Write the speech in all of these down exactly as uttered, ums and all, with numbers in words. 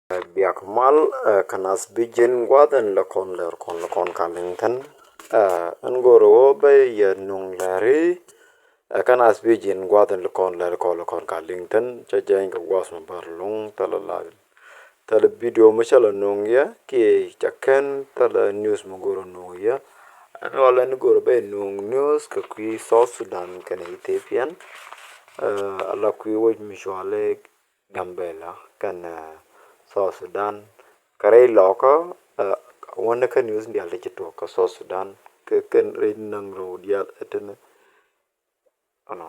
Biak mal, ɛ, kä nath bi ji̱n gua̱th ɛn lɛ kɔn lɛr kɔn lɛ kɔn ka liŋ thi̱n. Ɛ, ɛn go̱o̱r ɣöö bä yɛ nuŋ lɛri, ɛ, kä nath bi ji̱n gua̱th ɛn lɛ kɔn lɛr kɔn lɛ kɔn ka liŋ thi̱n. Cä jɛny kɛ gua̱th mi bär luŋ thilɛ la, thilɛ video mi cä lɛ nuŋ yɛ kiɛ cä kɛn thilɛ news mi go̱o̱r nuŋ yɛ. Ɛn ɣɔl ɛn go̱o̱r bä yɛ nuŋ news kɛ kui̱ South Sudan kɛnɛ Ethiopian. Ɛ, ala kui̱ wec mi cuali Gambela kɛnɛ, ɛ, South Sudan. Kɛ rɛy lɔkä, ɛ, wäni kä news diaal ti ci tuɔɔk kä South Sudan kɛ kɛn rɛy naŋ rɛw diaal ɛ tini. Ɛnɔ.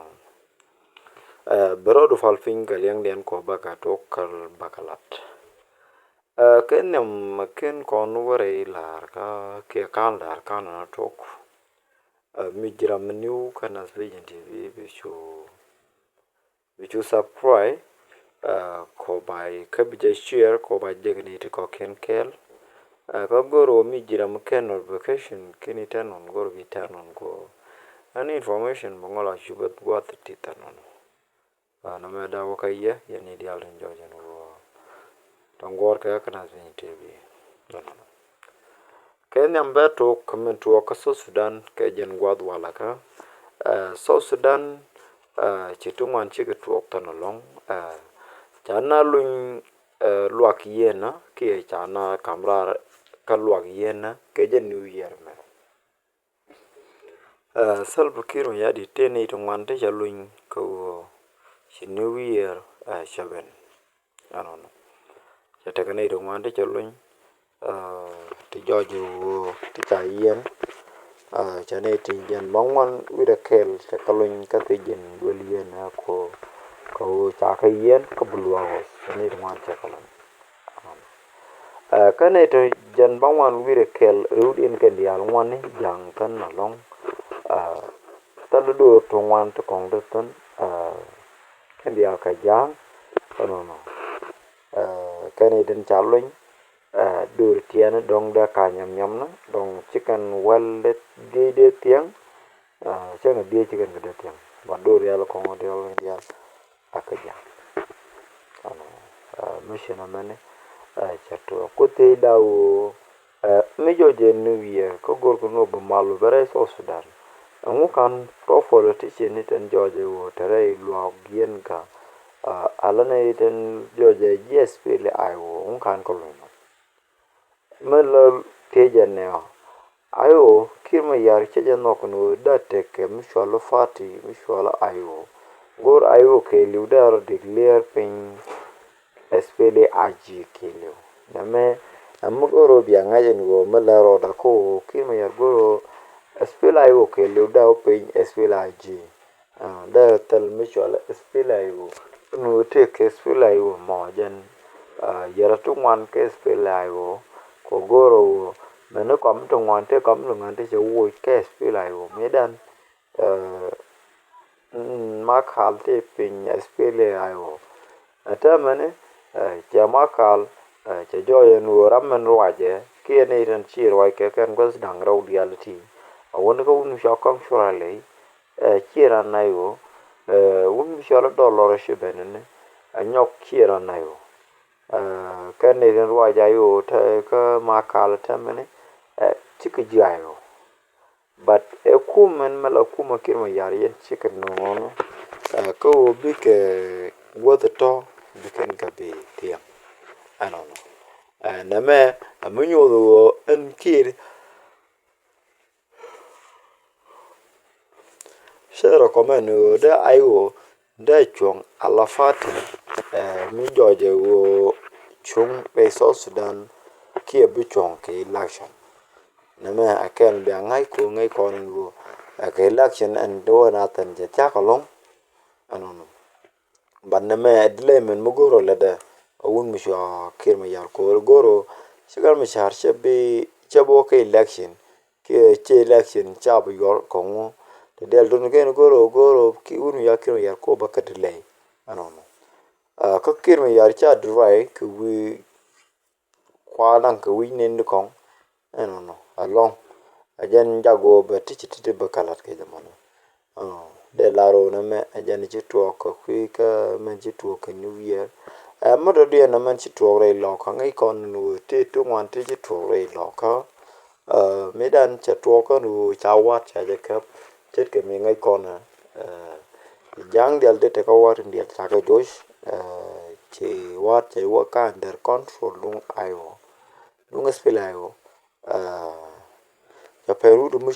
Ɛ, bɛ rɔɔdu pal piny kɛ liɛŋdiɛn kɔ bakɛ tuɔɔk kɛ bakɛ lat. Ɛ, kɛ nhiam kɛn kɔn wä rɛy la̱r kä kiɛ ka̱n la̱r ka̱n nɔ tuɔɔk. Ɛ, mi ji̱ ram mi new kä Nath Vision T V bi cu Bi cu subscribe, ɛ, kɔ ba kä bi jɛ share kɔ ba jɛ kɛ ni ti kɔ kɛn kɛɛl. Ɛ, kä go̱r wä mi ji̱ ram kɛn notification kɛn ni turn on go̱r bi turn on kɔ. Ɛn information bä ŋɔl a cu bä gua̱th ti turn on. Ɛ, nɔmɛ da wä kä yɛ yɛ ni diaal tin jɔɔc ɛn wä. Tɔŋ guɔ̱r kɛ kä Nath Vision T V. Nɔnɔ. Kɛ nhiam bɛ tok kɛ min tuɔɔk kä South Sudan kɛ jɛn gua̱th walakä. Ɛ, South Sudan, ɛ, ci ti ŋuan cikɛ tuɔɔk thän ɛlɔ̱ŋ. Ɛ, ca na luny, ɛ, luak yieenä kiɛ ca na kam raar kä luak yieenä kɛ jɛn New Year mɛ. Ɛ, Salva Kiir Mayardit tëë nɛy ti ŋuan ti cɛ luny kɛ ɣöö ci New Year, ɛ, cɛ ben. Ɛnɔnɔ. Cɛ tekɛ nɛy ti ŋuan ti cɛ luny, ɛ, ti jɔɔc ɣöö ti ca yiɛn. Ɛ, cɛ nɛy ti jiɛn bä ŋuan wi̱rɛ kɛl cɛ kɛ luny kä ti jiɛn duel yiɛn ɛ ko kɛ ɣöö ca kɛ yiɛn kä bi luaak ɣɔth. Cɛ nɛy ti ŋuan cɛ kɛ luny. Ɛnɔnɔ. Ɛ, kä nɛy ti jiɛn bä ŋuan wi̱rɛ kɛl riwdiɛn kɛn diaal ŋuan ni ja̱ŋ kɛn ɛlɔ̱ŋ. Ɛ, thil do̱r ti ŋuan ti kɔŋ ti thi̱n, ɛ, kɛn diaal kɛ ja̱a̱ŋ. Ɛnɔnɔ. Ɛ, kɛn i̱ tin ca luny, ɛ, do̱r tiɛɛni dɔ̱ŋ dee ka nyam nyam ni dɔ̱ŋ ci kɛn wɛl dee dhiec dee thiäŋ. Ɛ, cäŋ dhiec ci kɛn kɛ dee thiäŋ. Ba do̱r rial kɔŋ dial dial a kɛ ja̱a̱ŋ. Ɛnɔ, ɛ, mi ci nɛ mɛni, ɛ, cɛ tuɔɔk ku thiecda ɣöö, ɛ, mi jɔɔc ɛ New Year kä go̱rkɛ ni ɣöö bi mal wä bɛ rɛy South Sudan. Ɛŋu ka̱n tɔ̱ politician ni tin jɔɔc ɛ ɣöö te rɛy luaak yiɛn kä, ɛ, ala ni tin jɔɔc ɛ ji̱ S P L A I O, ɛŋu ka̱n kɛ luny nɔ? Mi la thiec ɛn ɛ ɣöö I O, Kiir Mayar cä jɛ nhɔk ni ɣöö dee tekɛ mi cual party mi cual I O. Go̱o̱r I O kɛɛliw dee rɔ declare piny S P L A I G kɛɛliw. Nɛmɛ, ɛ mi go̱o̱r ɣöö bia ŋa̱c ɛn ɣöö mi lɛ rɔɔdɛ kä ɣöö Kiir Mayar go̱o̱r ɣöö S P L A I O kɛɛliw dee wä piny S P L A I G. Ɛ, dee thil mi cual S P L A I O. Ɛn ɣöö tëë kɛ S P L A I O mɔ jɛn, ɛ, yɛrɛ ti ŋuan kɛ S P L A I O. Kɛ go̱o̱r ɣöö mɛni kɔm ti ŋuan tëë kɔm ti ŋuan tëë cɛ woc kɛ S P L A I O. Mi dan, ɛ, mm, Makal tëë piny S P L A I O. Ɛ täämɛni, ɛ, cɛ Makal, ɛ, cɛ jɔɔc ɛn ɣöö ram min ruacɛ kiɛ nɛy tin ci ruac kɛ kɛn gua̱th da̱ŋ rɛw diaal ti. A wuni kä wun mi cua kɔŋ cura ley, ɛ, ci ran I O, ɛ, wun mi cua la dɔl lɔr ci ben ni, ɛ, nyɔk ci ran I O. Ɛ, kɛn nɛy tin ruac I O te kä Makal täämɛni, ɛ, cikɛ ji̱ I O. But ɛ kum ɛn mɛ la kum ɛ Kiir Mayar yɛn cikɛ nɔnɔ, ɛ, kä ɣöö bikɛ guäth tɔ bikɛn kɛ bi thiɛŋ. Ɛnɔnɔ. Ɛ, nɛmɛ ɛ mi nyoth ɣöö ɛn Kiir cɛ recommend ɣöö dee I O dee cuɔ̱ŋ ala party, ɛ, mi jɔɔcɛ ɣöö cuŋ rɛy South Sudan kiɛ bi cuɔ̱ŋ kɛ election. Nɛmɛ a kɛn bia ŋa̱c ko̱ ŋäc kɔn in ɣöö ɛ kɛ election ɛn ti wä na thɛn cɛ thia̱k ɛlɔ̱ŋ. Ɛnɔnɔ. But nɛmɛ ɛ delay min mi go̱o̱r ɔ lätdɛ a wun mi cua Kiir Mayar ko̱r go̱o̱r ɔ ci gat mi ca̱r cɛ bi cɛ bi wä kɛ election. Kiɛ ci election ca bi yuɔr kɔŋ wä. Ti diɛl tun kɛn go̱o̱r ɔ go̱o̱r ɔ ki wun mi cua Kiir Mayar ko̱r bä kɛ delay. Ɛnɔnɔ. Ɛ, kä Kiir Mayar ca dry kɛ wi̱i̱ kua̱r da̱ŋ kɛ wi̱c nen di kɔŋ. Ɛnɔnɔ ɛlɔ̱ŋ. Ɛ jɛn jak ɣöö bɛ ti ci ti̱ti̱ bä kɛ la̱t kɛ jɛ mɔnɔ. Ɛ, dee lar ɣöö nɛmɛ ɛ jɛn ci tuɔɔk kɛ kui̱ kä mɛn ci tuɔɔk kɛ New Year. Ɛ, mi dɔ̱diɛn ɛmɛn ci tuɔɔk rɛy lɔkä, ŋäc kɔn ni ɣöö tëë ti ŋuan tëë ci tuɔɔk rɛy lɔkä. Ɛ, mi dan cɛ tuɔɔk kɔn ɣöö ca wat ca jɛ käp, ce̱tkɛ mi ŋäc kɔn ɛ, ɛ, ja̱a̱ŋ diaal dee tekä wat in diaal ca kɛ joc, ɛ, ci wat cɛ wä ka under control duŋ I O, duŋ S P L A I O. Ɛ, cɛ pɛn wut mi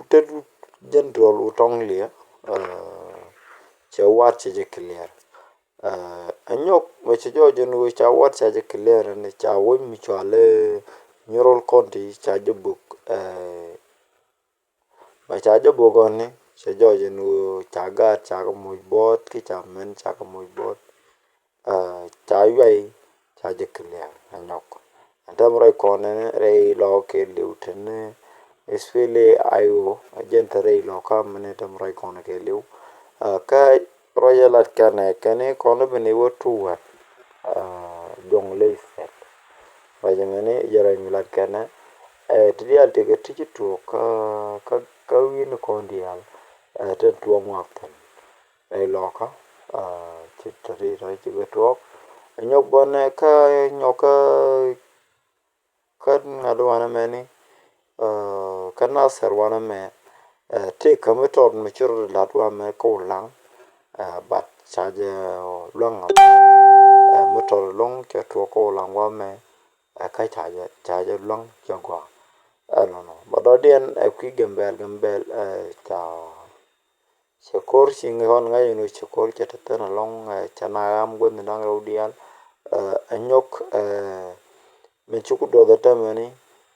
tet wut general wut tɔŋ liɛ, ɛ, cɛ wat cɛ jɛ clear. Ɛ, Anyok mɛ cɛ jɔɔc ɛn ɣöö ca wat ca jɛ clear ni ca wec mi cɔal i̱ Nyirol County ca jɛ bök, ɛ, mɛ ca jɛ bök ɔni cɛ jɔɔc ɛn ɣöö ca gaat ca kɛ moc buɔt ki ca mɛn ca kɛ moc buɔt. Ɛ, ca yuay ca jɛ clear Anyok. Ɛn tɛm rɛy kɔn ɛn rɛy lɔkä kɛɛliw teni S P L A I O, ɛ jɛn te rɛy lɔkä mɛn tɛm rɛy kɔn kɛɛliw. Ɛ, kä ruac ɛ lat kɛnɛ kɛn i̱ kɔn i̱ bi ni wä tuwɛt, ɛ, Jonglei State. Ruac ɛmɛni jɛ ruac mi lat kɛnɛ, ɛ, ti diaal tekɛ ti ci tuɔɔk kä, kä, kä wi̱i̱ni kɔn diaal, ɛ, te tuɔɔk ŋuak thi̱n. Rɛy lɔkä, ɛ, ci te ri rɛy ci kɛ tuɔɔk. Anyok bänɛ kä Nyok kä, kä ŋa̱t wanɛ mɛni, ɛ, kä Nasir wanɛ mɛ, ɛ, tëë kä mi tɔt mi ci rɔ lat wanɛ mɛ kä Ulaŋ, ɛ, but ca jɛ luäŋ a, ɛ, mi tɔt luäŋ cɛ tuɔɔk kä Ulaŋ wanɛ mɛ, ɛ, kä ca jɛ, ca jɛ luäŋ cɛ gɔaa. Ɛ, nɔnɔ. But dɔ̱diɛn ɛ kui̱ Gambɛl, Gambɛl, ɛ, ca Cɛ ko̱r ci ŋi̱ kɔn ŋa̱c ɛn ɣöö cɛ ko̱r cɛ te thi̱n ɛlɔ̱ŋ, ɛ, cɛ na ɣam guäth ni da̱ŋ rɛw diaal, ɛ, Anyok, ɛ, min ci ku duɔth ɛ täämɛni,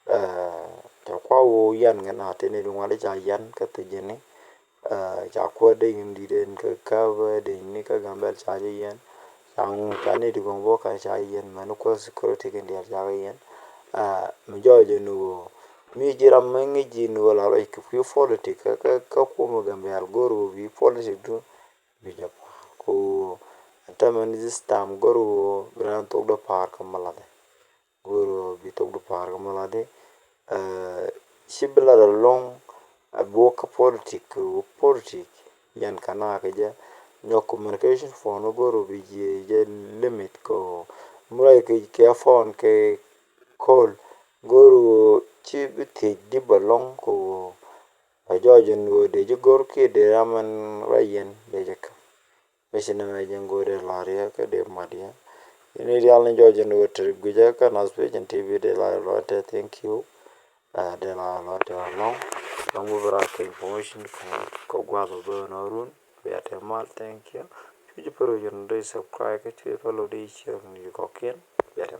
ɛ, cɛ kua ɣöö yan ŋɛ na teni di ŋuali ca yan kä thi̱ji̱ni, ɛ, ca kuäär dee in di̱t ɛn kä käp dee ni kä Gambɛl ca jɛ yan. Ca ŋu ca ni ti gɔŋ bä ka ca yien mɛn kuäär security kin diaal ca kɛ yien. Ɛ, mi jɔɔc ni ɣöö mi ji̱ ram mi ŋi̱c ji̱ ni ɣöö la ruac kɛ kui̱ politic kä, kä, kä kumɛ Gambɛl go̱r ɣöö bi politic du bi jɛ pa̱a̱r. Ku ɛn täämɛ ni this time go̱r ɣöö bi raan thok dee pa̱a̱r kä mi la̱thɛ. Go̱r ɣöö bi thok dee pa̱a̱r kä mi la̱thɛ. Ɛ, ci bi lat ɛlɔ̱ŋ, ɛ, bi wä kä politic, kɛ wä politic, yɛn kɛ na kɛ jɛ. Nyɔk communication phone go̱r ɣöö bi jiɛ jɛ limit kɛ ɣöö mi ruac kɛ, kɛ phone kɛ call, go̱r ɣöö ci bi thiec dip ɛlɔ̱ŋ kɛ ɣöö bɛ jɔɔc ɛn ɣöö dee ji̱ go̱r kiɛ dee ram ɛn ruac yɛn dee jɛ kä. Mɛ ci nɛmɛ jɛ ŋo̱o̱dɛ la̱r yɛ kä dee mat yɛ. Ini diaal ni jɔɔc ɛn ɣöö te guicɛ kä Nath Vision T V dee la̱r lɔ̱ŋ te, thank you. Ɛ, dee la̱r lɔ̱ŋ te lɔ̱ŋ. Lɔ̱ŋ bi bɛ raar kɛ information kɔn kä gua̱th ɔ bɛ nɔ run. Bia te mal, thank you. Cu ji̱ pär wec ɛn dee subscribe kä cu ji̱ pär lo dee share ni kɔ̱kiɛn. Bia te